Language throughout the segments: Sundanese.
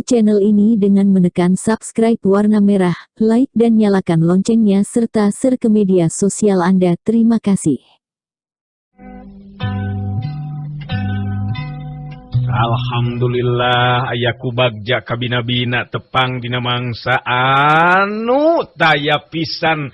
Bantu channel ini dengan menekan subscribe warna merah, like dan nyalakan loncengnya serta share ke media sosial Anda. Terima kasih. Alhamdulillah aya ku bagja kabina-bina tepang dina mangsa anu taya pisan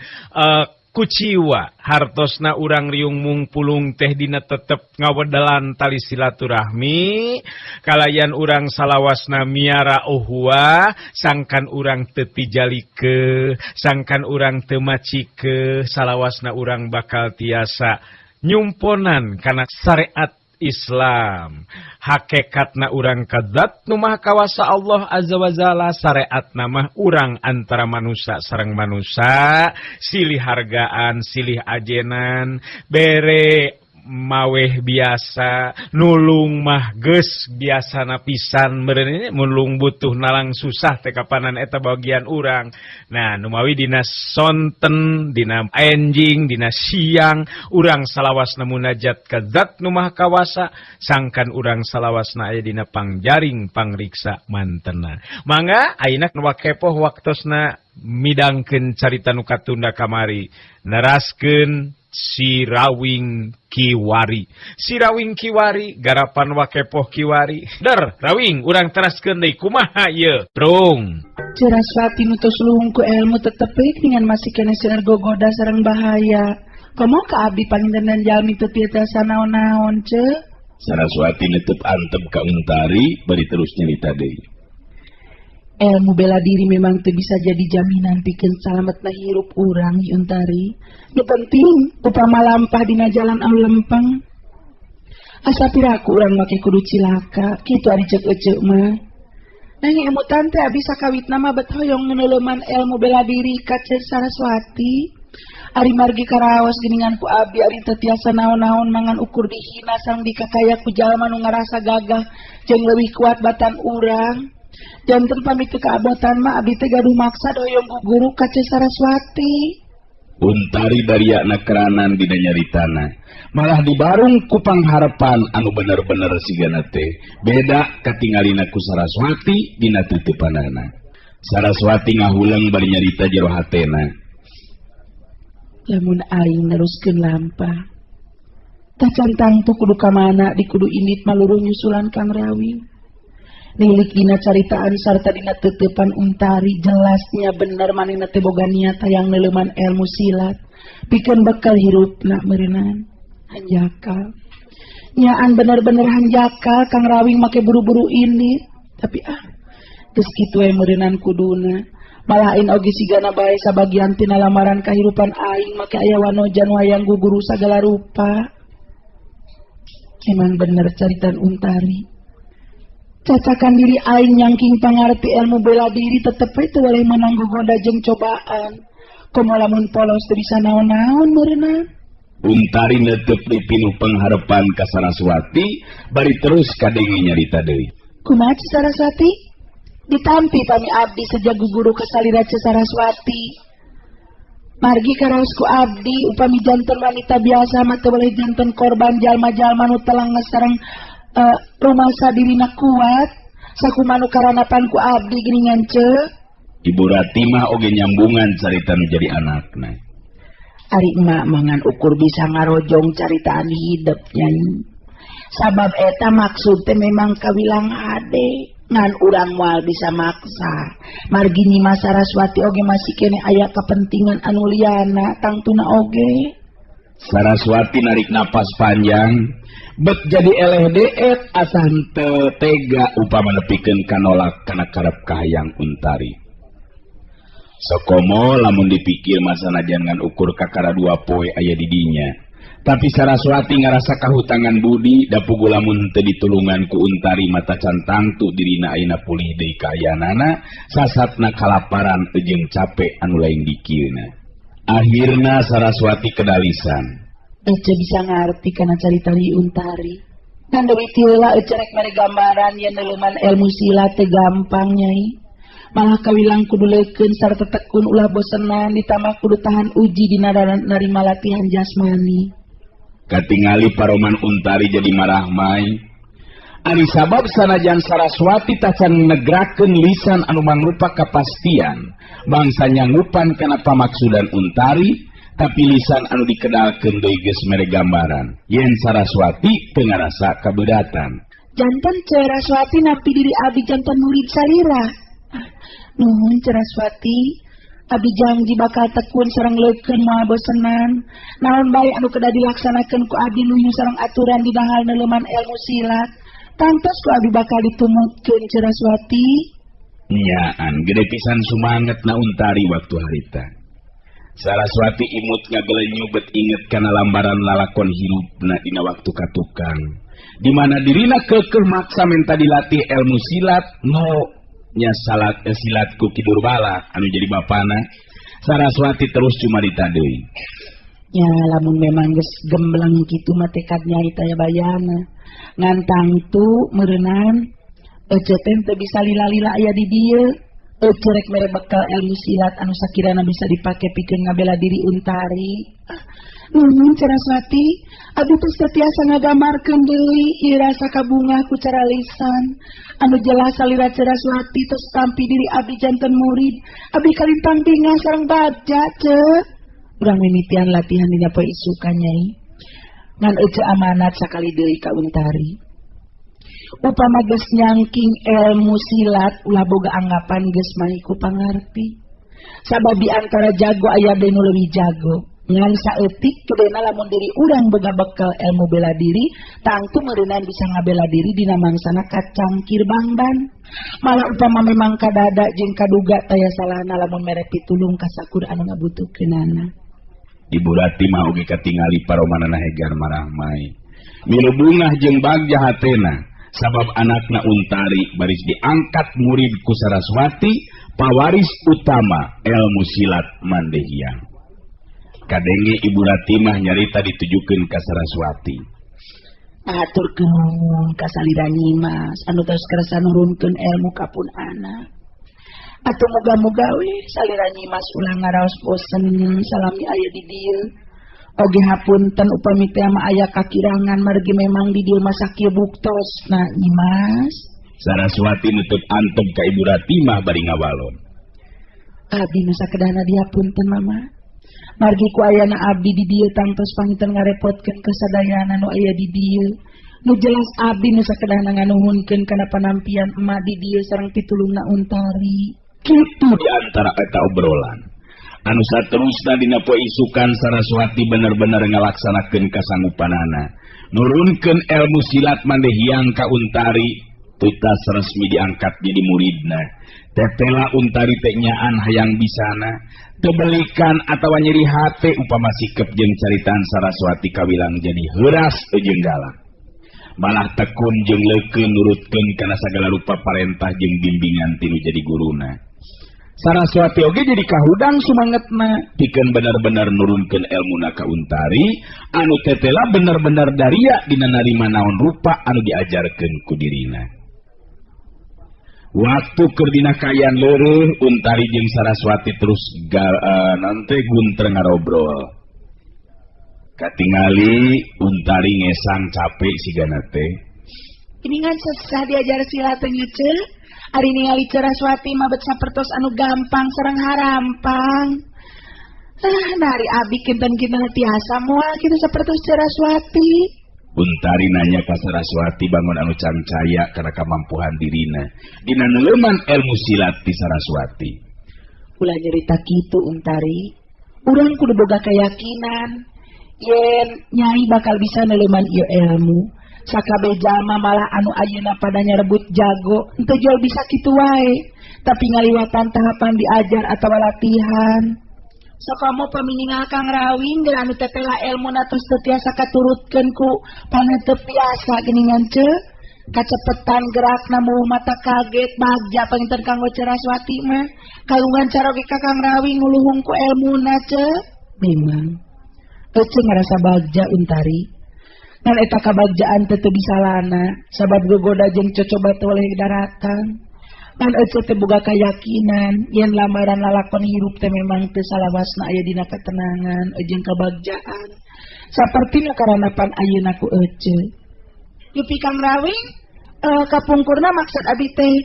kuciwa hartosna urang riung mungpulung teh dina tetep ngawedelan tali silaturahmi kalayan urang salawasna miara uhwa sangkan urang teu tijalike sangkan urang teu macike salawasna urang bakal tiasa nyumponan kana syariat Islam. Hakekatna urang ka zat nu maha kawasa Allah azza wa jalla, syariatna mah urang antara manusia sareng manusia, silih hargaan, silih ajenan, bere maweh biasa, nulung mah geus biasana pisan meureun nulung butuh nalang susah teh kapanan eta bagian urang. Nah, numawi dina sonten, dina enjing, dina siang urang salawasna munajat ka zat nu maha kawasa, sangkan urang salawasna aya dina pangjaring pangriksa mantena. Mangga ayeuna nu kepoh waktosna midangkeun carita nu katunda kamari, neraskeun Si Rawing Kiwari. Si Rawing Kiwari garapan wakepoh Kiwari. Der, Rawing urang teraskeun deui kumaha ieu? Prung. Saraswati nu tos luhung ku ilmu tetep we dengan masih keneh seueur gogoda sareng bahaya. Komo ka abdi panginten jalmi teu tiasa naon-naon ce. Saraswati netep antep ka Untari bari terus nyarita deui. Ilmu bela diri memang teu bisa jadi jaminan pikeun salametna hirup urang Untari. Nu penting upama lampah dina jalan anu lempeng. Asa piraku urang make kudu cilaka, kitu ari ceuk eceu mah. Nanging emutan teh abdi sakawitna mah bet hoyong ngeuneuleman ilmu bela diri ka Ceu Saraswati. Ari margi karaos geuningan ku abdi ari teu tiasa naon-naon mangan ukur dihina sareng dikakaya ku jalma nu ngarasa gagah jeung leuwih kuat batan urang. Janten pamit teu kaabotan mah abdi teh gaduh maksad hoyong guguru ka Ceu Saraswati. Untari dariakna keranan dina nyaritana, malah dibarung ku pangharepan anu bener-bener sigana teh beda katingalina ku Saraswati dina teuteupanana. Saraswati ngahuleng bari nyarita jero hatena. Lamun aing neruskeun lampah, tacan tangtu kudu ka mana di kudu indit maluruh nyusulan Kang Rawing. Nilik dina caritaan sarta dina teuteupan Untari jelasnya bener manehna teh boga niat hayang neuleuman ilmu silat pikeun bekal hirupna meureunan. Hanjakal nyaan bener-bener hanjakal Kang Rawing make buru-buru ini tapi geus kitu we meureunan kuduna. Malah aing oge sigana bae sabagian tina lamaran kahirupan aing make aya wanojan wayang guguru sagala rupa. Emang bener caritaan Untari. Cacakan diri aing nyangking pangarti ilmu bela diri tetep we teu boleh menang gogoda jeung cobaan. Komo lamun polos teu bisa naon-naon meureunna. Untari netep dipinuh pangharepan ka Saraswati bari terus kadenge nyarita deui. Kumaha Ceu Saraswati? Ditampi pami abdi sejak guguru ka salira Ceu Saraswati. Margi karaos ku abdi upami janten wanita biasa mah teu boleh janten korban jalma-jalma nu telang sareng rumasa dirina kuat sakumanu karanapan ku abdi geuningan ce. Ibu Ratimah oge nyambungan carita nu jadi anakna. Ari emak mangan ukur bisa ngarojong caritaan hidep nyanyi. Sabab eta maksud teh memang kawilang hade ngan urang moal bisa maksa. Margi Nyi Mas Saraswati oge masih kene aya kepentingan anu liana tangtuna oge. Saraswati narik napas panjang bet jadi eleh deet asa henteu tega upama nepikeun kanolak kana karep kahayang Untari. Sokomo lamun dipikir masana jangan ukur kakara dua poe aya di dinya. Tapi Saraswati ngarasa kahutangan budi da pugu lamun teu ditulungan ku Untari mata can tangtu dirina ayeuna pulih deui kaayaanana sasatna kalaparan jeung capek anu lain dikieuna. Akhirna Saraswati kedalisan. Ece bisa ngarti kana carita li Untari. Ngan deui ti heula ece rek mere gambaran yen neuleuman ilmu silat teh gampang nyai. Malah kawilang kudu leukeun sarta tekun ulah bosenan ditambah kudu tahan uji dina narima latihan jasmani. Katingali paroman Untari jadi marahmai. Ari sabab sanajan Saraswati tacan negrakeun lisan anu mangrupa kapastian bangsa nyanggupan kana pamaksudan Untari, tapi lisan anu dikedalkeun deui geus mere gambaran yen Saraswati teu ngarasa kabeudatan. Janten Saraswati nampi diri abdi janten murid salira. Nuhun Saraswati, abdi janji bakal tekun sareng leukeun moal bosenan. Naon bae anu kedah dilaksanakeun ku abdi luyu sareng aturan dina hal neuleman ilmu silat. Tangtos ku abdi bakal ditumutkeun Saraswati. Nyaan gede pisan sumangetna Untari waktu harita. Saraswati imut ngagelenyu bet inget kana lambaran lalakon hirupna dina waktu katukang. Di mana dirina keukeuh maksa minta dilatih ilmu silat no nya salat silat ku Ki Durbala anu jadi bapana. Saraswati terus cumarita deui. Ya lamun memang geus gembleng kitu mah tekad nyai taya bayana. Ngan tangtu meureunnan ece teh teu bisa lila-lila aya di dieu. Ece rek mere bekal ilmu silat anu sakirana bisa dipake pikeun ngabela diri Untari. Nuhun Saraswati, abdi teh setiasa ngagamarkeun deui ieu rasa kabungah ku cara lisan. Anu jelas salira Saraswati tos tampi diri abdi janten murid, abdi kalintang bingah sareng baja ceu. Urang mimitian latihan dina poe isukan nyai. Ngan ece amanat sakali deui ka Untari. Upama geus nyangking ilmu silat ulah boga anggapan geus mahi ku pangarti. Sabab di antara jago aya deui nu leuwih jago. Ngan saeutik kedena lamun diri urang boga bekal ilmu bela diri, tangtu meureunan bisa ngabela diri dina mangsana kacangkir bangban. Malah upama memang kadada jeung kaduga taya salahna lamun mere pitulung ka sakur anu ngabutuhkeunana. Ibu Rati mah oge katingali paromanana hegar marahmai. Milu bungah jeung bagja hatena sabab anakna Untari baris diangkat murid ku Saraswati, pawaris utama ilmu silat Mandehyang. Kadenge Ibu Rati mah nyarita ditujukeun ka Saraswati. Aturkeun nuhun ka salira Nyimas anu tos kersa nurunkeun ilmu ka pun anak. Atuh muga-muga we salira Nyimas ulah ngaraos bosen salami aya di dieu. Oge hapunten upami teh mah aya kakirangan margi memang di dieu mah sakieu buktosna Nyimas. Saraswati nutup antep ka Ibu Rati mah bari ngawalon. Abdi nu sakedahna dihapunten mama. Margi ku ayana abdi di dieu tangtos panginten ngarepotkeun kasadayana nu aya di dieu. Nu jelas abdi nu sakedahna nganuhunkeun kana panampian emak di dieu sareng pitulungna Untari. Kitu di antara eta obrolan. Anu saterusna dina poe isukan Saraswati bener-bener ngalaksanakeun kasanggupanana. Nurunkeun ilmu silat Mandehyang ka Untari, tutas resmi diangkat jadi muridna. Tetela Untari teh nyaan hayang bisana, tebelikan atawa nyeri hate upama sikep jeung caritaan Saraswati kawilang jadi heuras jeung galak. Malah tekun jeung leukeun nurutkeun kana sagala rupa parentah jeung bimbingan tinu jadi guruna. Saraswati oge jadi kahudang sumangetna pikeun bener-bener nurunkeun elmuna ka Untari anu tetela bener-bener daria dina narima naon rupa anu diajarkeun ku dirina. Waktu keur dina kaayaan leureun Untari jeung Saraswati terus nante guntreng ngarobrol. Katingali Untari ngesang capek sigana teh. Ini ngan sesah diajar silat teh nyeuceul. Ari ningali Saraswati mah bet sapertos anu gampang sareng harampang. Nari abdi kinten-kinten tiasa moal kitu sapertos Saraswati. Untari nanya ka Saraswati bangun anu cancaya kana kamampuhan dirina dina neuleman ilmu silat ti Saraswati. Ulah nyerita kitu Untari. Urang kudu boga keyakinan yen nyai bakal bisa neuleman ieu ilmu. Sakabeh jalma malah anu ayeuna pada nyarebut jago henteu jual bisa kitu wae, tapi ngaliwatan tahapan diajar atawa latihan. Sakomo paminingal Kang Rawing geus anu tetela elmuna tos teu tiasa katurutkeun ku panetep biasa geuningan ceu. Kacepetan gerakna meuh mata kaget bagja panginten kanggo Saraswati mah. Kalungan caroge ka Kang Rawing nguluhung ku elmuna ceu. Memang ece ngarasa bagja Untari. Ngan eta kabagjaan teh teu disalana sabab gogoda jeung cocoba teh oleh daratan. Ngan ece teh boga kayakinan yen lamaran lalakon hirup teh memang teu salawasna aya dina ketenangan jeung kabagjaan. Sapertina karanapan ayeuna ku ece. Yupi Kang Rawing Kapungkurna maksud abi teh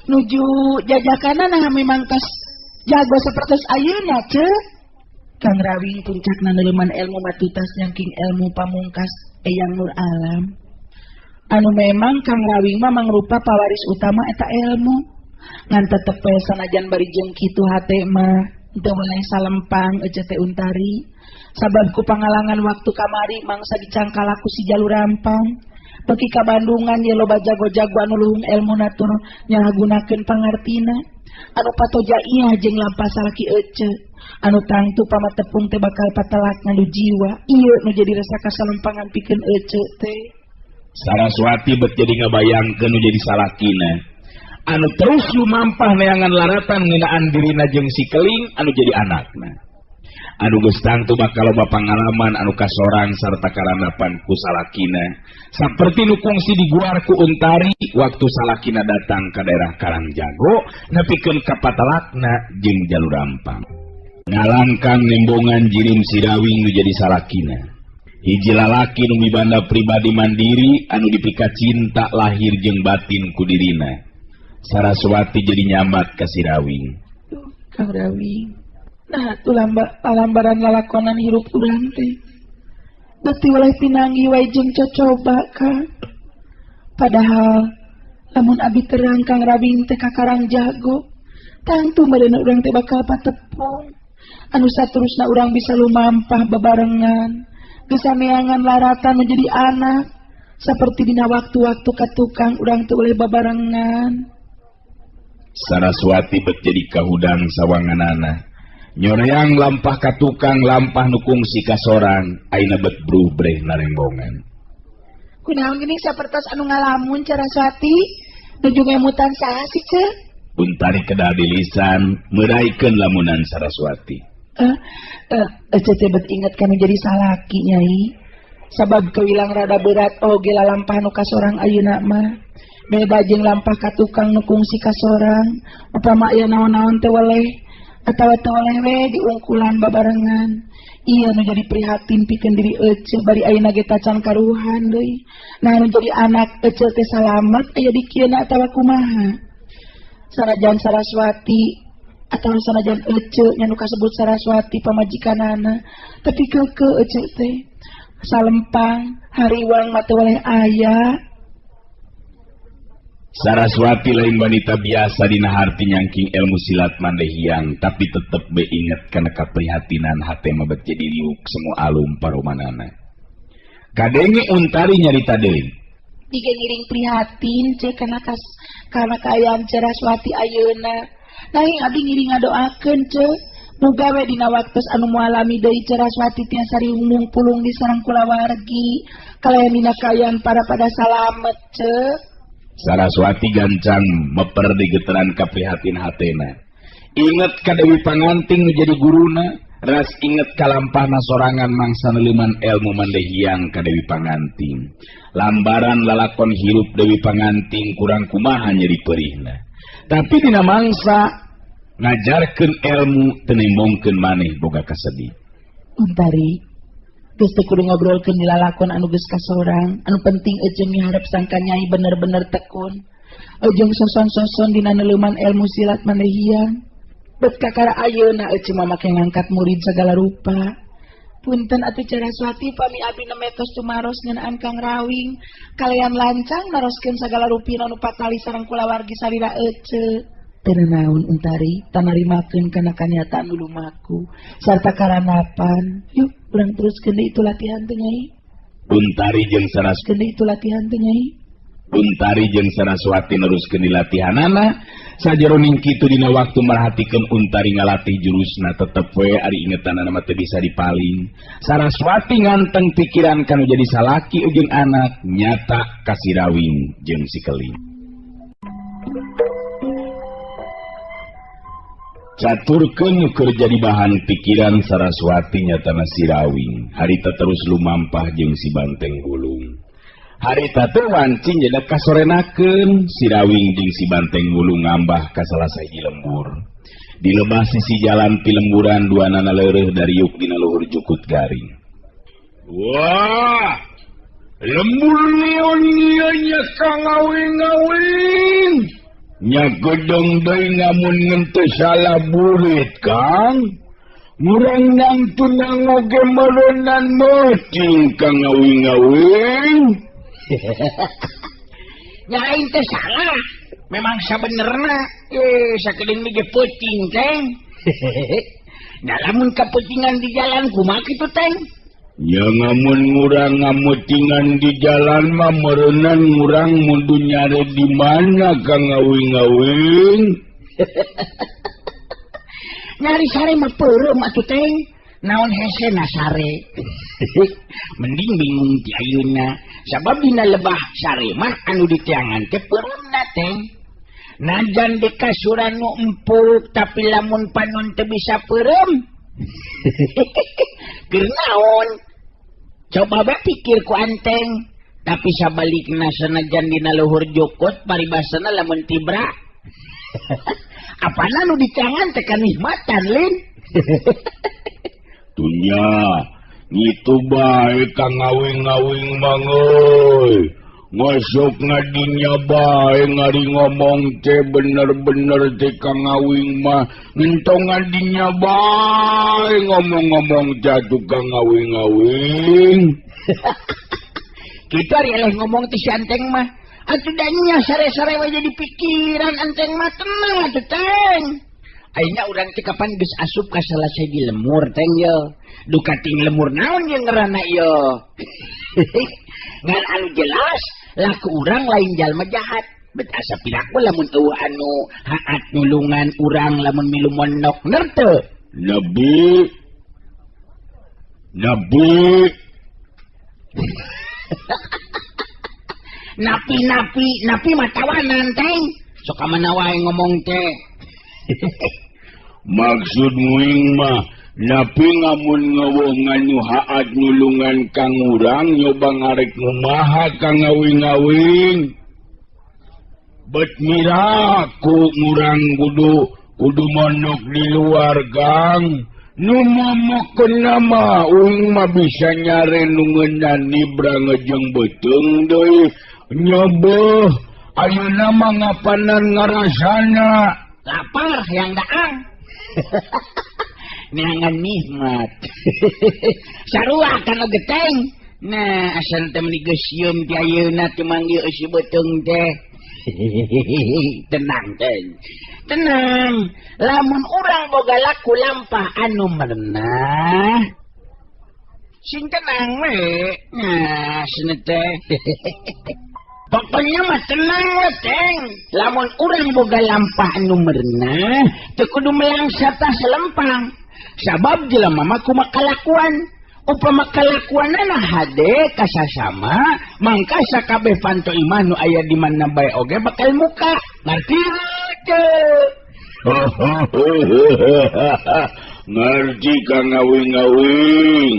nuju jajakana nah memang tos jago sapertos ayeuna ce. Kang Rawing puncakna neuleman ilmu matutas nyangking ilmu pamungkas Eyang Nur Alam. Anu memang Kang Rawing mah mangrupa pawaris utama eta ilmu. Ngan tetep we sanajan bari jeung kitu hate mah teu weleh salempang ece teh Untari. Sabab ku pangalangan waktu kamari mangsa dicangkal ku si Jalur Rampang. Beki ka Bandungan ye loba jago-jago anu luhung ilmu natur nyalahgunakeun pangartina. Anu patoja ieu jeung lampah salaki ece. Anu tangtu pamatepung teh bakal patelak ngadu jiwa. Ieu nu jadi rasa kasalempangan pikeun ece teh. Saraswati bet jadi ngabayangkeun nu jadi salakina. Anu terus lumampah neangan laratan ngeunaan dirina jeung si Keling anu jadi anakna. Anu geus tangtu bakal loba pangalaman anu kasorang sarta karanapan ku salakina. Saperti nu kungsi diguar ku Untari waktu salakina datang ka daerah Karangjago nepikeun ka patelakna jeung Jalur Rampang. Ngalangkang nembongan jirim Sirawing nu jadi salakina. Hiji lalaki nu mibanda pribadi mandiri anu dipika cinta lahir jeung batin ku dirina. Saraswati jadi nyambat ka Sirawing. Duh, Kang Rawing. Nah, tuh lambaran lalakonan hirup urang teh. Beuti waleh pinanggi wae jeung cocoba Kang. Padahal lamun abi terang Kang Rawing teh ka Karangjago, tangtu meureun urang teh bakal patepung. Anu saterusna urang bisa lumampah bebarengan. Gesaneangan laratan menjadi anak. Seperti dina waktu-waktu ka tukang urang teh oleh babarengan. Saraswati bet jadi kahudang sawanganana. Nyoreang lampah ka tukang lampah nu kungsi ka sorang ayeuna bet brubreh narembongan. Kunaon geuning sapertos anu ngalamun Saraswati nuju ngemutan saha sih ce? Untari kedah di lisan meraikeun lamunan Saraswati. Ece teh bet inget kanu jadi salaki nyai. Sabab kawilang rada berat oge lalampah nu kasorang ayeuna mah. Beda jeung lampah ka tukang nu kungsi ka sorang. Upama aya naon-naon teh weleh atawa teh weleh we diungkulan babarengan. Ieu nu jadi prihatin pikeun diri ece bari ayeuna ge tacan karuhan deui. Nah nu jadi anak ece teh salamet aya di kieu atawa kumaha. Sanajan Saraswati atau sanajan ece nya nu kasebut Saraswati pamajikanana tapi keukeuh ece teh salempang hariwang mah teu weleh aya. Saraswati lain wanita biasa dina harti nyangking ilmu silat mandehiang tapi tetep be inget kana kaprihatinan hate mah bet jadi liuk semua alum paromanana. Kadenge Untari nyarita deui. Diga ngiring prihatin ce kana kas kana kaayaan Saraswati ayeuna. Nanging abdi ngiring ngadoakeun ce muga we dina waktos anu mualami deui Saraswati tiasa riung pulung di sareng kulawargi kalayan dina kaayaan para pada salamet ce. Saraswati gancang meper di geteran kaprihatin hatena. Inget ka Dewi Panganting nu jadi guruna, ras inget ka lampahna sorangan mangsa neuleman ilmu mandehiang ka Dewi Panganting. Lambaran lalakon hirup Dewi Panganting kurang kumaha nyeri perihna. Tapi dina mangsa ngajarkeun ilmu teu nembongkeun maneh boga kasedih. Untari geus teu kudu ngobrolkeun di lalakon anu geus kasorang, anu penting ece miharep sangka nyai bener-bener tekun. Ejeng soson-soson dina neuleman ilmu silat mandehiang. Bet kakara ayeuna ece mah make ngangkat murid sagala rupa. Punten atuh Saraswati pami abdi nemetos tumaros ngeunaan Kang Rawing kalayan lancang naroskeun sagala rupina nu patali sareng kulawargi salira ece. Teu naon Untari tanarimakeun kana kanyataan nu lumaku sarta karanapan. Yuk urang teruskeun deui itu latihan teh nyai. Untari jeung Saraswati itu latihan teh nyai. Untari jeung Saraswati neruskeun dilatihanana. Sajeroning kitu dina waktu merhatikeun Untari ngalatih jurusna tetep we ari ingetanana mah teu bisa dipaling. Saraswati nganteng pikiran kanu jadi salaki jeung anak nyata ka Sirawing jeung si Keling. Caturkeun nu keur jadi bahan pikiran Saraswati nyatana Sirawing harita terus lumampah jeung si Banteng Gulung. Harita teh wanci nyedak kasorenakeun Sirawing jeung si Banteng Gulung ngambah ka salah sahiji lembur. Di lebah sisi jalan pilemburan duanana leureuh dariuk dina luhur jukut garing. Wah! Lembur neon nya kang ngawing-ngawing. Nya gedeng deui ngamun ngenteu salah burit Kang. Murang nang tunang oge meureunan meuting kang ngawing-ngawing. Nya aing teh salah. Memang sabenerna sakedeung ge peuting teh. Nah lamun kaputingan di jalan kumaha kitu teh? Ya ngamun ngurang ngamutingan di jalan mah meureunan ngurang mundu nyare di mana kang ngawing-ngawing. Nyari sare mah peureum atuh teh. Naon hesena sare. Mending bingung ti ayeuna sabab dina lebah sare mah anu diteangan teh peureumna teh. Najan di kasuran nu empuk tapi lamun panon teu bisa peureum. Keur naon? Coba bae pikir ku anteng. Tapi sabalikna sanajan dina luhur jukut paribasana lamun tibra. Apana nu diteangan teh kanikmatan lin. Dunya ngitu bae kang ngawing-ngawing mangeuy. Ngosok ngadinya bae ngari ngomong teh bener-bener teh kang ngawing mah ngentong ngadinya bae ngomong-ngomong jatuh kang ngawing-ngawing. Kitu ari eleh ngomong teh si anteng mah. Atuh da nya sare-sare we jadi pikiran anteng mah tenang atuh teng. Ayeuna urang teh kapan geus asup ka salasai di lemur teng ye. Duka ting lemur naon ye ngaranna ye. Ngan anu jelas laku urang lain jalma jahat. Bet asa piraku lamun eueuh anu haat nulungan urang lamun milu monok nerte. Nabi Nabi Napi napi napi mah tawanan teng. Sok ka mana wae ngomong teh. Maksud muing mah napi ngamun ngeuweung nganu haat nulungan kang urang nyoba ngarek ngumaha kang ngawing-ngawing. Bet miraku ngurang kudu mondok di luar gang. Nu momokeun nama uing mah bisa nyare nu ngeunah nibra ngejeng beuteung deui. Nyobeuh ayeuna mah ngapanan ngarasana. Lapar yang daang. Neangan nikmat. Sarua kana geteng. Nah, asal teh meuni geus sieun ti ayeuna teh manggil eusi beuteung teh. Tenang teh. Tenang. Lamun urang boga laku lampah anu merenah. Sing tenang we. Nah, cenah teh. Pokoknya mah tenang we teng. Lamun urang boga lampah anu merenah, teu kudu melangsa tah selempang. Sabab jelema mah kumaha kalakuan. Upama kalakuanana hade kasasama, mangka sakabeh panto imah nu aya di mana bae oge bakal muka. Ngarti teu? Ngarti kang ngawing-ngawing.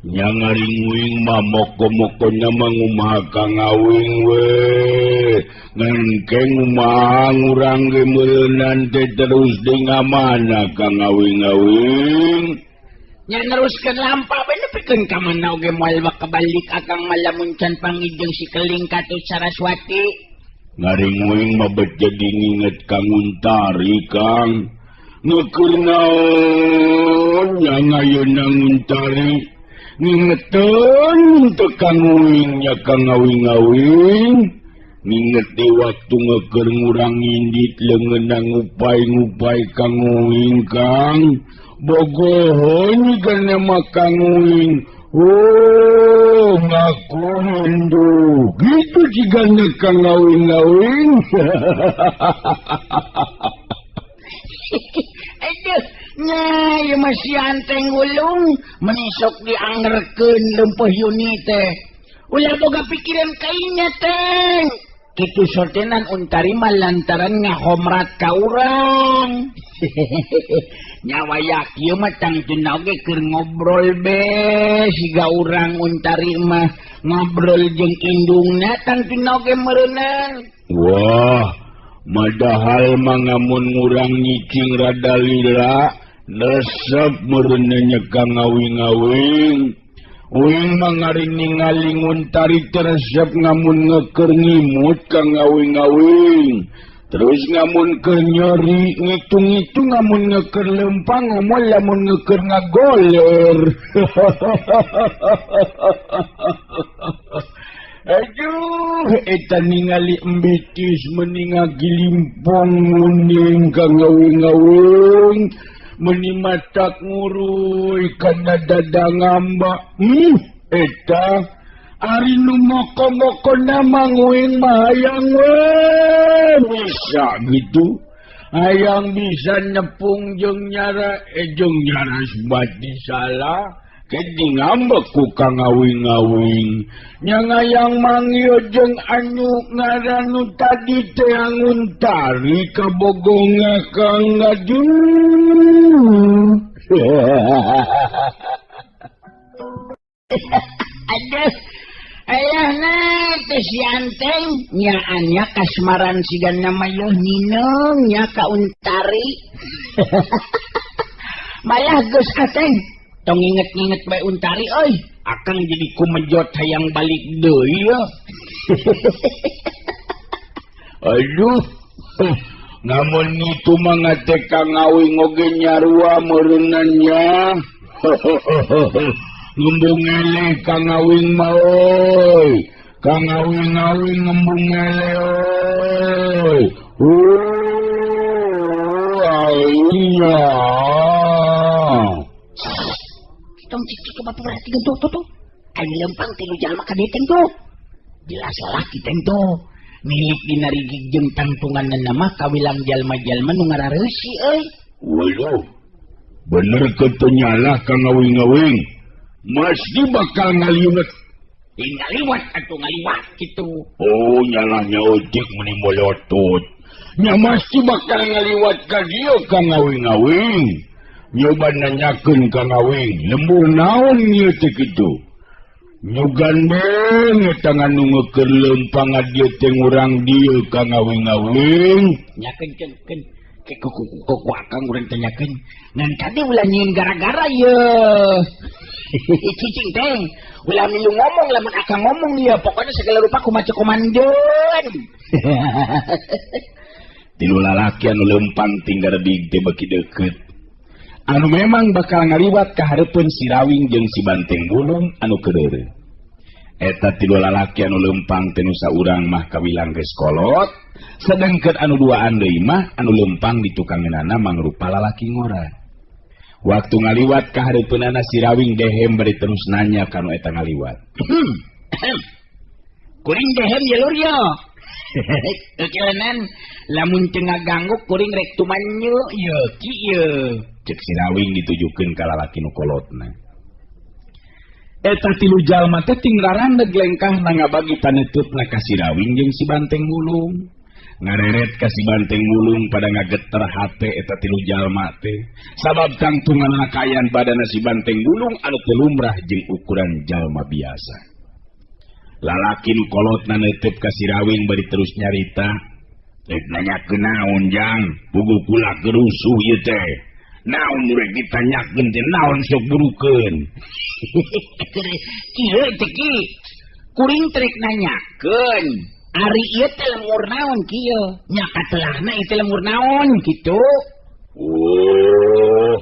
Nya ngaring-uing mah moko-mokona mah ngumaha kang ngawing we. Ngan ke ngumaha ngurang ge meureunan teh terus deui ngamana kang ngawing-ngawing. Nya neruskeun lampah bae nepikeun ka mana oge moal bakal balik akang mah lamun can panggih jeung si Keling katut Saraswati. Ngaring-uing mah bet jadi nginget kang Untari Kang. Ngeukeun naon nya ngayeuna Untari. Ngingeteun teu kang uing nya kang ngawing-ngawing. Nginget di waktu ngeukeun ngurang ngindit leungeunna ngupai-ngupai kang uing Kang. Bogohon kana mah kang uing. Oh, ngaku hindu. Gitu jigana kang ngawing-ngawing. Aduh, nya ieu mah si anteng gulung menisok diangerkeun leumpeuh Yuni teh. Ulah boga pikiran kainya teh. Kitu sortenan Untari mah lantaran ngahomrat ka urang. Nyawa yak ieu mah tangtuna oge keur ngobrol be siga urang Untari mah ngobrol jeung indungna tangtuna oge meureunang. Wah, madahal mah ngamun ngurang nyicing rada lila resep meureunna nya kang ngawing-ngawing. Uing mangari ningali Untari teresep ngamun ngeker ngimut ka ngawing-ngawing. Terus ngamun keur nyeri ngitung-ngitung ngamun ngeker lempang ngomol lamun ngeker ngagoler. Aduh, eta ningali embitis meninga gilimpong nguning ka ngawing-ngawing. Meni matak nguruy kana dada ngamba. Eta ari nu moko-moko nama nguing mah hayang we bisa gitu. Hayang bisa nepung jeung nyara jeung nyara bati salah. Kedi ngambek ku kang ngawing-ngawing. Nya ngayang mangio jeung anu ngaran nu tadi teh Untari kabogonga kang ngaju. Aduh, ayahna teh si Anteng nyaannya kasmaran sigan nama yeuh ninung nya ka Untari. Malah geus ateng tong inget-inget bae Untari euy, akang jadi kumejot hayang balik deui ya. Aduh, ngamun itu mah ngate ka ngawing oge nyarua meureunna nya. Ngembung eleh ka ngawing mah euy. Ka ngawing-ngawing ngembung eleh euy. Aingnya. Tong cik coba perhatikan tuh tuh tuh. Aing lempang tilu jalma ka dieu tuh. Jelas lalaki teh tuh. Milik dina rigig jeung tangtunganna mah kawilang jalma-jalma nu ngarareusi euy. Waduh. Bener teu nyalah ka ngawing-ngawing. Mesti bakal ngaliwet. Ngaliwat atuh ngaliwat kitu. Oh, nyalahnya ojek meni molotot. Nya mesti bakal ngaliwat ka dieu ka ngawing-ngawing. Nyoba nanyakeun ka ngawing, lembur naon ieu teh kitu. Nyugan banget tangan nu ngeukeun leumpang dieu teh ngurang dieu ka ngawing-ngawing. Nyakeun keun keun ke ku akang urang teh nyakeun. Ngan tadi ulah nyieun gara-gara yeuh. Cicing teh, ulah milu ngomong lamun akang ngomong ieu, pokoknya segala rupa kumaha komandeun. Tilu lalaki anu leumpang tinggal rebig teh beuki deukeut. Anu memang bakal ngaliwat ka hareupeun si Rawing jeung si Banteng Bulung anu kedeureuh. Eta tilu lalaki anu leumpang teh nu saurang mah kawilang geus kolot, sedengkeun anu duaan deui mah anu leumpang ditukangeunana mangrupa lalaki ngora. Waktu ngaliwat ka hareupeunana si Rawing dehem bari terus nanya ka nu eta ngaliwat. Kuring dehem ye lur yo. Keukeunnan lamun teu ngaganggu kuring rek tumanyu ye ki ye. Cek si Rawing ditujukeun ka lalaki nu kolotna. Eta tilu jalma teh ting rarandeg lengkahna ngabagi paneuteup-na ka si Rawing jeung si Banteng Bulung. Ngareret ka si Banteng Bulung pada ngageter hate eta tilu jalma teh. Sabab tangtunganna kaayaan badana si Banteng Bulung anu teu lumrah jeung ukuran jalma biasa. Lalaki nu kolotna neuteup ka si Rawing bari terus nyarita, "Rek nanyakeun naon jang, puguh kula gerusuh ieu teh. Naon nu rek ditanyakeun teh naon sok burukeun." Kieu teh ki, kuring teh rek nanyakeun, ari ieu teh lemur naon kieu? Nya katelahna ieu teh lemur naon kitu? Oh,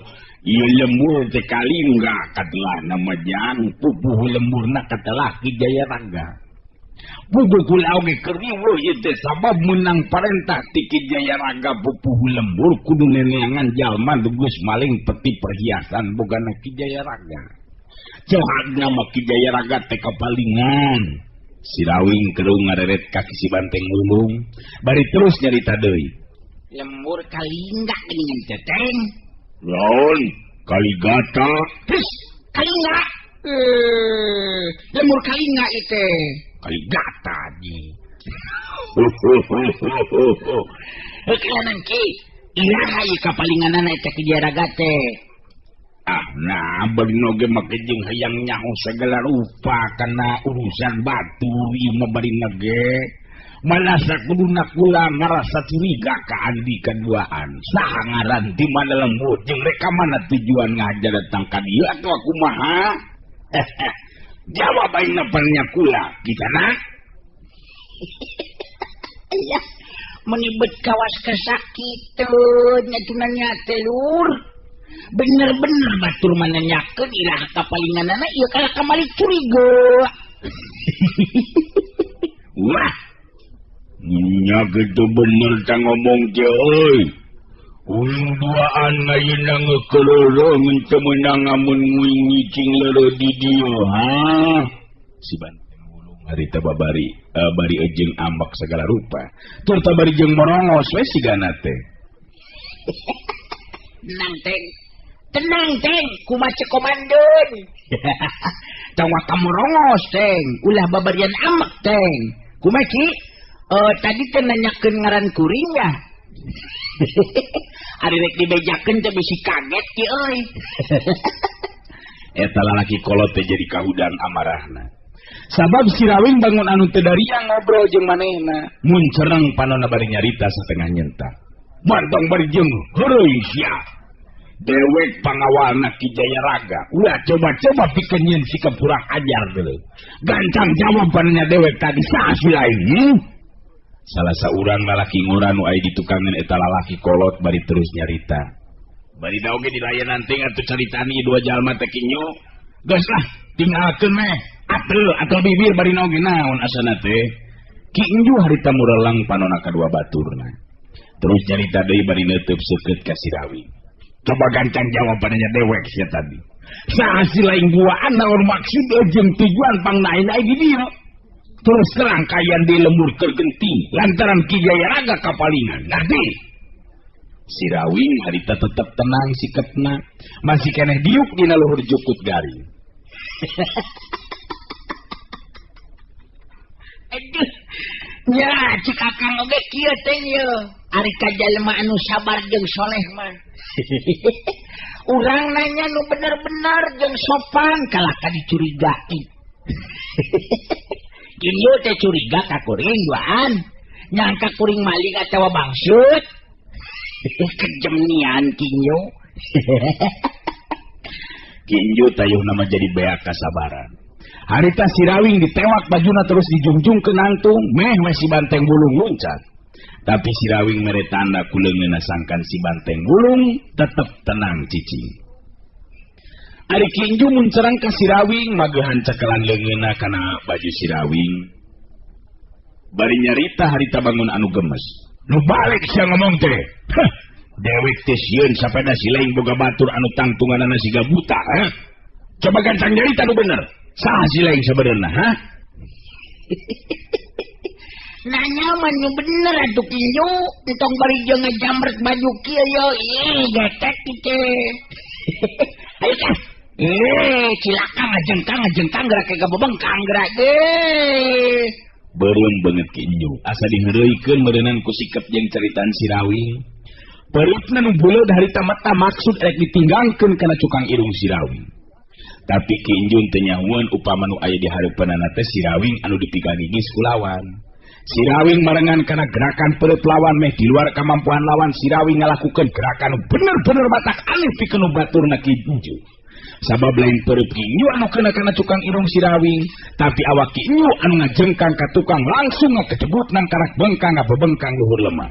ieu lembur teh kalingga katelahna mah jang, pupuh lemburna katelah Ki Jayaraga. Puguh kula oge keur riweuh ieu teh sabab meunang parentah ti Ki Jayaraga pupuh lembur kudu neneangan jalma nu geus maling peti perhiasan bogana Ki Jayaraga. Cohagna mah Ki Jayaraga teh kapalingan. Si Rawing kerung ngareret ka si Banteng Bulung bari terus nyarita deui. Lembur kalingga geuningan teh teng. Naon? Kaligata? Terus kalingga. Lembur kalingga ieu teh. Kaligata di. Heuh ki, iraha ieu kapalinganana eta Ki Jayaraga teh? Ah, nah bari oge make jeung hayang nyaho segala rupa kana urusan batur ieu mah bari ge. Malah sakuduna kula ngarasa curiga ka Andi kaduaan. Saha ngaran di mana lembut jeung rek ka mana tujuan ngajar datang ka dieu atuh kumaha? Jawab aing naparnya kula gitana. Iya, menibet kawas kesakitan nya tunanya teh lur. Bener-bener batur mana nyakeun ilah kapalinganana ieu kalah kamari curiga. Wah. Nya kitu bener tah ngomong teh euy. Uing duaan ayeuna ngeukeuleureung teu meunang amun nguing ngicing leureut di dieu ha. Si Banteng Wulung harita babari bari jeung ambek segala rupa. Turta bari jeung morongos we sigana teh. Tenang teng. Tenang teng, kumaha cek komandan. Tong waka morongos teng, ulah babarian ambek teng. Kumaha ki? Tadi teh nanyakeun ngaran kuring ya. Ari rek dibejakeun teh bisi kaget ki euy. Eta lalaki kolot teh jadi kahudang amarahna. Sabab Sirawing bangun anu teu dariang ngobrol jeung manehna. Mun cereng panonna bari nyarita satengah nyentak. Bantong bari jeung heureuy sia. Dewek pangawalna Ki Jaya Raga. Ulah coba-coba pikeun nyieun sikap kurang ajar deuleu. Gancang jawabannya dewek tadi saha si lain? Salah saurang lalaki ngora nu aya di tukangan eta lalaki kolot bari terus nyarita. Bari da oge dilayanan teh atuh caritani dua jalma teh kinyo. Geus lah tinggalkeun meh. Atel atel bibir bari oge naon asana teh. Ki Enju harita murelang panona kadua baturna. Terus nyarita deui bari neuteub seukeut ka Sirawing. Coba gancang jawabannya dewek sia tadi. Saha si lain guaan naon maksud jeung tujuan pangnain di dieu. Terus terang kayan di lembur tergenting lantaran Ki Jaya Raga kapalingan. Ngerti? Sirawing harita tetep tenang sikepna, masih keneh diuk dina luhur jukut garing. Aduh, nya cek akang oge kieu teh ye. Ari ka jalma anu sabar jeung soleh mah. Urang nanya nu bener-bener jeung sopan kalah ka dicurigai. Kinyo teh curiga ka kuring duaan. Nyangka kuring maling atawa bangsut. Kejem nian kinyo. Kinyo tayuh nama jadi beak kasabaran. Harita Sirawing ditewak bajuna terus dijungjung ke nangtung, meh we si Banteng Wulung luncat. Tapi Sirawing mere tanda ku leungeunna sangkan si Banteng Wulung tetep tenang cicing. Ari Kinju mun cerang ka Sirawing magehan cakelan leungeunna kana baju Sirawing. Bari nyarita harita bangun anu gemes. Nu balik sia ngomong teh. Heh, dewek teh sieun sapeda si lain boga batur anu tangtunganana siga buta, ha? Coba gancang nyarita nu bener. Saha si lain sabenerna, ha? Nanya mah nu bener atuh Kinju, entong bari jeung ngajamret baju kieu ye, ih getek teh. Ayo kah. Cilaka ngajengkang ngajengkang gerak ke bebengkang gerak deh. Beureum beungeut Ki Enju, asa diheureuykeun meureunnan ku sikep jeung caritaan Sirawing. Pereutna nu buleud harita mata maksud rek ditinggangkeun kana cukang irung Sirawing. Tapi Ki Enju teu nyahueun upama nu aya di hareupeunana teh Sirawing anu dipigagigis ku lawan. Sirawing marengan kana gerakan peureut lawan meh di luar kamampuan lawan. Sirawing ngalakukeun gerakan nu bener-bener batak aneh pikeun nu baturna Ki Enju. Sabab lain peureut Ki Enju anu kena kana cukang irung Sirawing, tapi awak Ki Enju anu ngajengkang ka tukang langsung ngakecebut nang karak bengkang ngabebengkang luhur lemah.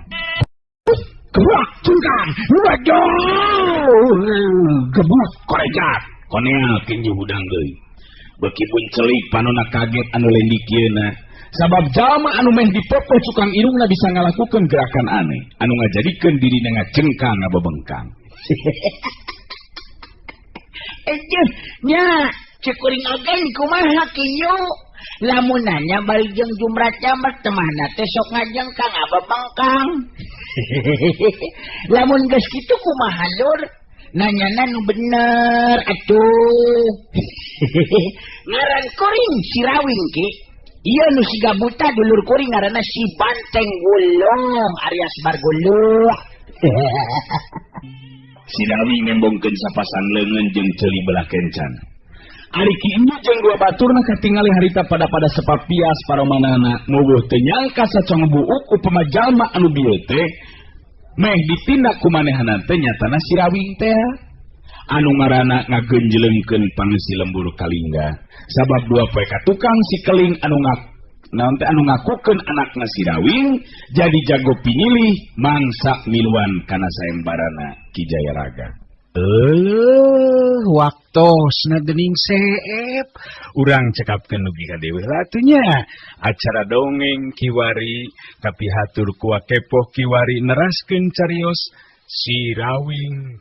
Gerak cungkang, waduh, gebuk korejat. Koneal Ki Enju hudang deui. Beuki pun celik panona kaget anu lain dikieuna. Sabab jalma anu meh dipopoh cukang irungna bisa ngalakukeun gerakan aneh anu ngajadikeun dirina ngajengkang ngabebengkang. Ejuh, nya cek kuring oge kumaha kieu. Lamun nanya bari jeung jumrat jamret temahna teh sok ngajengkang ngabebengkang. Lamun geus kitu kumaha lur? Nanyana nu bener atuh. Ngaran kuring Sirawing ki. Ieu nu siga buta dulur kuring ngaranna si Banteng Wulung alias Barguluh. Sirawing nembongkeun sapasan leungeun jeung ceuli belah kencan. Ari Ki Enju jeung dua baturna katingali harita pada-pada sepapias paromanana muguh teu nyangka sacong buuk upama jalma anu bieu teh meh ditindak ku manehna teh nyatana Sirawing teh. Anu ngaranna ngagenjlengkeun pangsi lembur Kalingga. Sabab dua poe ka tukang si Keling anu naon teh anu ngakukeun anakna si Rawing jadi jago pinilih mangsa miluan kana sayembarana Ki Jayaraga. Waktosna geuning seep. Urang cekapkeun dugi ka deui atuh nya. Acara dongeng kiwari kapihatur ku Wa Kepoh kiwari neraskeun carios si Rawing.